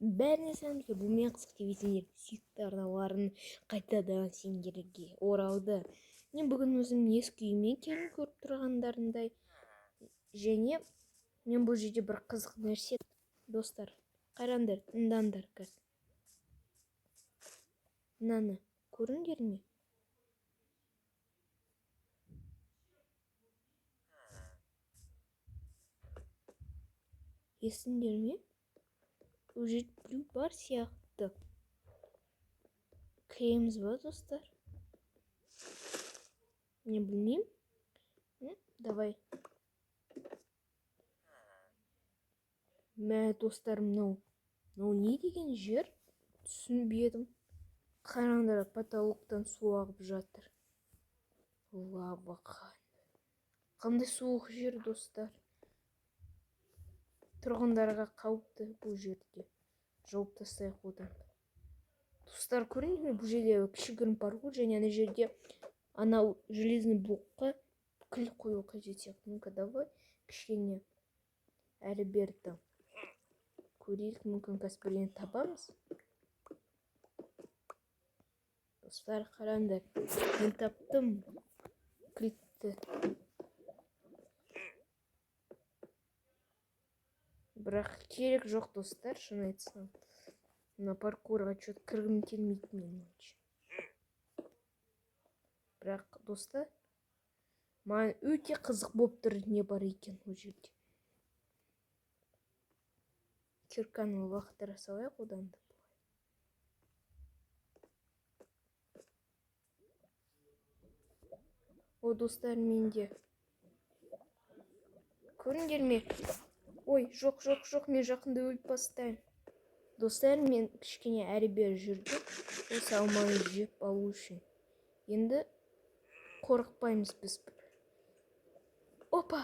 Бәріне сәлем, бұл мен Қызық ТВ, сендердің сүйікті арналарын қайтадан сендерге оралды. Мен бүгін өзім ескі үйіме келдім, көріп тұрғандарындай. Және мен бұл жерде бір қызық нәрсе, достар, қараңдар, тыңдаңдар қазір. Мынаны көрдіңдер ме? Естіңдер ме? Ол жерде біреу бар сияқты. Кіреміз ба, достар? Мен білмеймін. Давай. Мә, достар, мынау. Мынау не деген жер? Түсінбедім. Қараңдар, потолоктан су ағып жатыр. Лава қандай суық жер, достар. Тұрғындарға қауіпті бұл жерде. Жауып тастайық одан. Достар, көрдіңдер ме, бұл жерде кішігірім паркур, және ана жерде анау железный блокқа кіл қою қажет сияқты. Ну-ка, давай кішкене әрі берді көрейік, мүмкін қазір бірдеңе табамыз. Достар, қараңдар, мен таптым кілтті. Бірақ керек жоқ, достар, шын айтсам. Мына паркурға чё-то кіргім келмейді менің ойымша. Бірақ, достар, маған өте қызық болып тұр, не бар екен ол жерде. Кирканы лақтыра салайық одан да. О, достар, менде. Көрдіңдер ме? Ой, жоқ, жоқ, жоқ, мен жақында өліп бастаймын. Достар, мен кішкене әрі бері жүрдім. Осы алманы жеп алу үшін. Енді қорықпаймыз біз. Опа!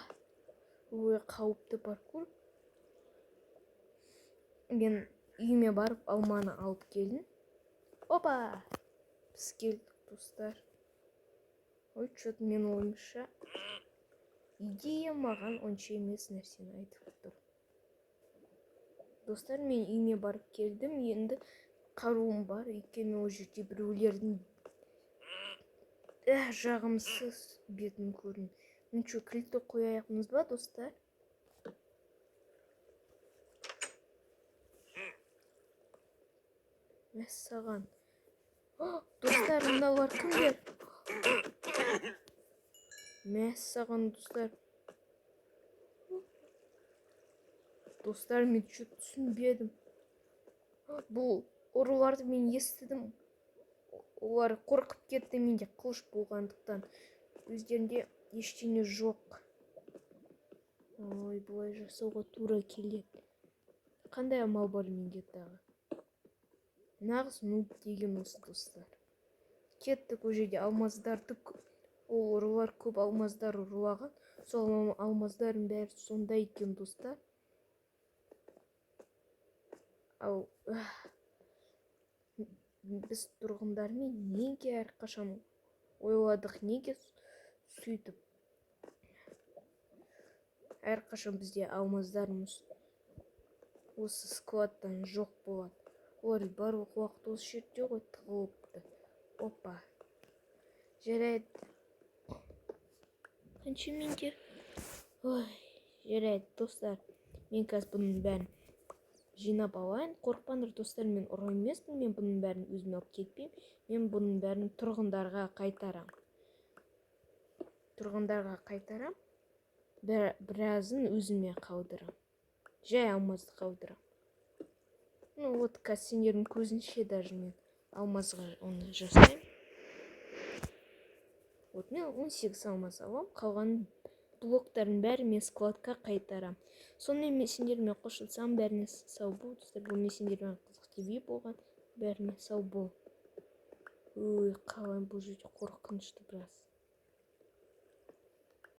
Ой, қауіпті паркур. Мен үйіме барып алманы алып келдім. Опа! Біз келдік, достар. Ой, чё-то мен ойымша идея маған онша емес нәрсені айтып тұр. Достар, мен үйіме барып келдім. Енді қаруым бар. Өйткені ол жерде біреулердің жағымсыз бетін көрдім. Ну чё, кілтті қояйықмыз ба, достар? Мәссаған. Достар, мыналар кімдер? Мәссаған, достар. Достар, мен чё-то түсінбедім. Бұл ұрыларды мен естідім. Олар қорқып кетті, менде қылыш болғандықтан. Өздерінде ештеңе жоқ. Ой, бұлай жасауға тура келеді. Қандай амал бар менде тағы? Нағыз нуб деген осы, достар. Кеттік, ол жерде алмаздарды, ол ұрылар көп алмаздар ұрлаған. Сол алмаздардың бәрі сонда екен, достар. Ал біз тұрғындармен неге әрқашан ойладық, неге сөйтіп әрқашан бізде алмаздарымыз осы складтан жоқ болады. Олар барлық уақыт осы жерде ғой тығылыпты. Опа. Жарайды. Қанша менде? Ой, жарайды, достар. Мен қазір бұның бәрін жинап алайын. Қорықпаңдар, достар, мен ұры емеспін. Мен бұның бәрін өзіме алып кетпеймін. Мен бұның бәрін тұрғындарға қайтарам. Тұрғындарға қайтарам. Біразын өзіме қалдырам. Жай алмазды қалдырам. Ну вот, қазір сендердің көзінше даже мен алмазға оны жасаймын. Вот, мен 18 алмаз аламын. Қалған блоктардың бәрін мен складқа қайтарам. Сонымен мен сендермен қоштасамын. Бәріне сау бол, достар. Бұл мен сендермен Қызық ТВ болған. Бәріне сау бол. Ой, қалай бұл жерде қорқынышты біраз.